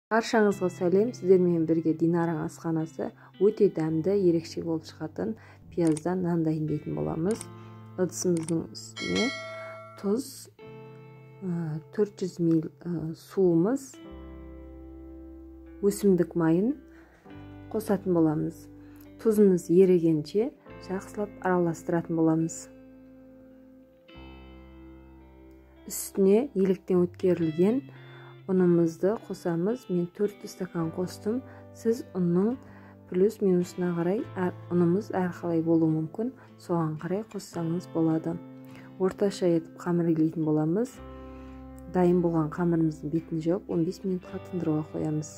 Баршаңызға сәлем, сіздермен бірге Динараның асханасы. Өте дәмді, ерекше болып шығатын пияздан нан дайындайтын боламыз. Ыдысымыздың үстіне тұз, 400 мл суымыз, өсімдік майын қосатын боламыз. Тұзымыз ерігенше жақсылап араластыратын боламыз. Үстіне електен өткерілген ұнымызды қосамыз. Мен 4 стакан қостым. Сіз ұнның плюс минусына қарай ұнымыз әрқалай болуы мүмкін, соған қарай қоссаңыз болады. Орташа етіп қамыр илейтін боламыз. Дайын болған қамырымыздың бетін жауып 15 минутқа тындыруға қоямыз.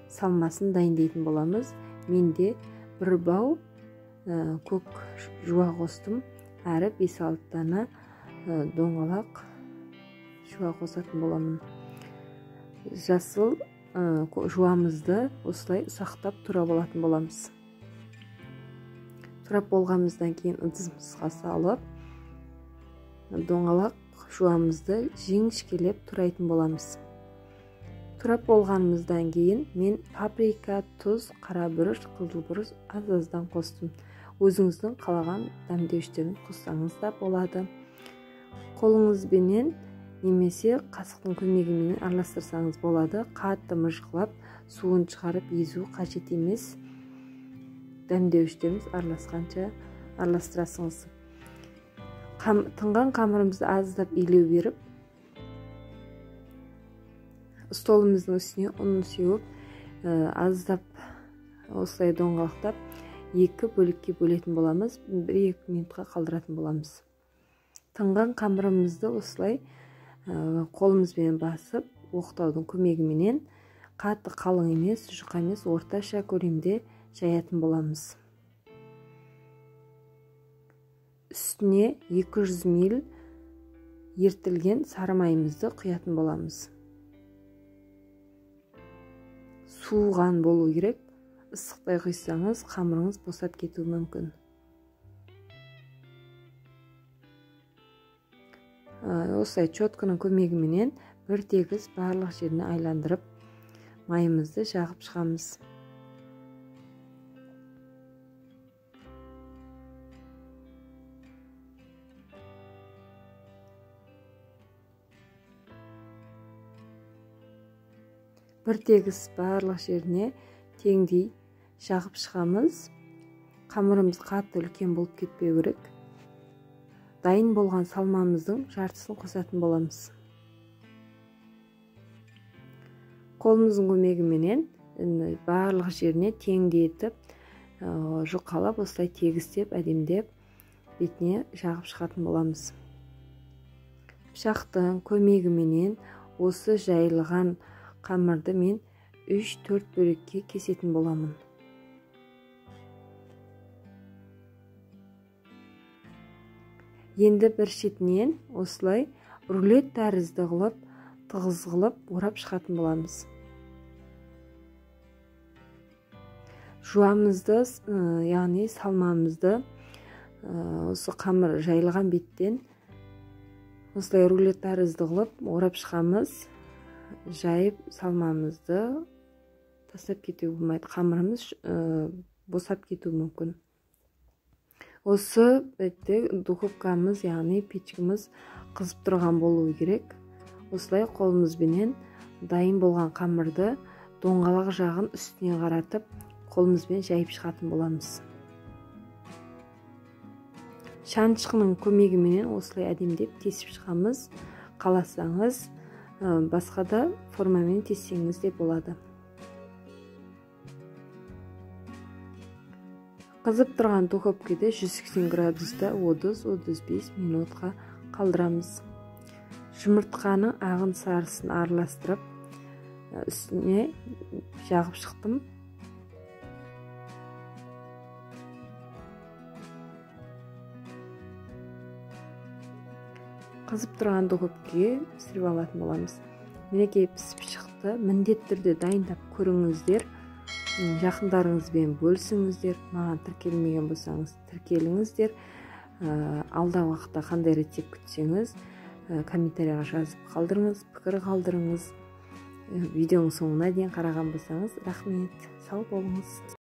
Салмасын дайындайтын боламыз. Менде бір бау көк жуа қостым, әрі 5-6 дана доңғалақ жуа қосатын боламын. Жасыл жуамызды осылай ұсақтап турап алатын боламыз. Турап болғанымыздан кейін ыдысымызға салып, доңғалақ жуамызды жіңішкелеп турайтын боламыз. Турап болғанымыздан кейін мен паприка, тұз, қара бұрыш, қызыл бұрыш аз-аздан қостым. Өзіңіздің қалаған дәмдеуіштерін қоссаңыз да болады. Қолыңызбенен немесе қасықтың көмегімен араластырсаңыз болады. Қатты мыжғылап, суын шығарып езу қажет емес. Дәмдеуіштеріміз араласқанша араластырасыңыз. Тынған қамырымызды аздап илеу беріп, столымыздың үстіне ұн сеуіп, аздап осылай доңғалақтап екі бөлікке бөлетін боламыз. 1-2 минутқа қалдыратын боламыз. Тынған қамырымызды осылай қолымызбен басып, оқтаудың көмегіменен қатты қалың емес, жұқа емес, орташа көлемде жаятын боламыз. Үстіне 200 мл ерітілген сары майымызды құятын боламыз. Суыған болу керек. Ысықтай құйсаңыз, қамырыңыз босап кетуі мүмкін. Осылай четканың көмегіменен бір тегіс барлық жеріне айландырып, майымызды жағып шығамыз. Бір тегіс барлық жеріне теңдей жағып шығамыз. Қамырымыз қатты үлкен болып кетпеу керек. Дайын болған салмамыздың жартысын қосатын боламыз. Қолымыздың көмегіменен барлық жеріне теңдей етіп, жұқалап, осылай тегістеп, әдемдеп бетіне жағып шығатын боламыз. Пышақтың көмегіменен осы жайылған қамырды мен 3-4 бөлікке кесетін боламын. Енді бір шетінен осылай рулет тәрізді қылып, тығыз қылып орап шығатын боламыз. Жуамызды, яғни салмамызды осы қамыр жайылған беттен осылай рулет тәрізді қылып орап шығамыз. Жайып салмамызды тастап кетуге болмайды. Қамырымыз босап кетуі мүмкін. Осы бетте духовкамыз, яғни печкіміз қызып тұрған болуы керек. Осылай қолымызбенен дайын болған қамырды доңғалақ жағын үстіне қаратып, қолымызбен жайып шығатын боламыз. Шанышқының көмегіменен осылай әдемдеп тесіп шығамыз. Қаласаңыз, басқа да формамен тессеңіз де болады. Қызып тұрған духовкада 180 градуста 30-35 минутқа қалдырамыз. Жұмыртқаның ағын сарысын араластырып, үстіне жағып шықтым. Қызып тұрған духовкаға пісіріп алатын боламыз. Мінекей пісіп шықты. Міндетті түрде дайындап көріңіздер. Жақындарыңызбен бөлісіңіздер. Маған тіркелмеген болсаңыз, тіркеліңіздер. Алдағы уақытта қандай рецепт күтсеңіз, комментарияға жазып қалдырыңыз, пікір қалдырыңыз. Видеоның соңына дейін қараған болсаңыз, рахмет, сау болыңыз.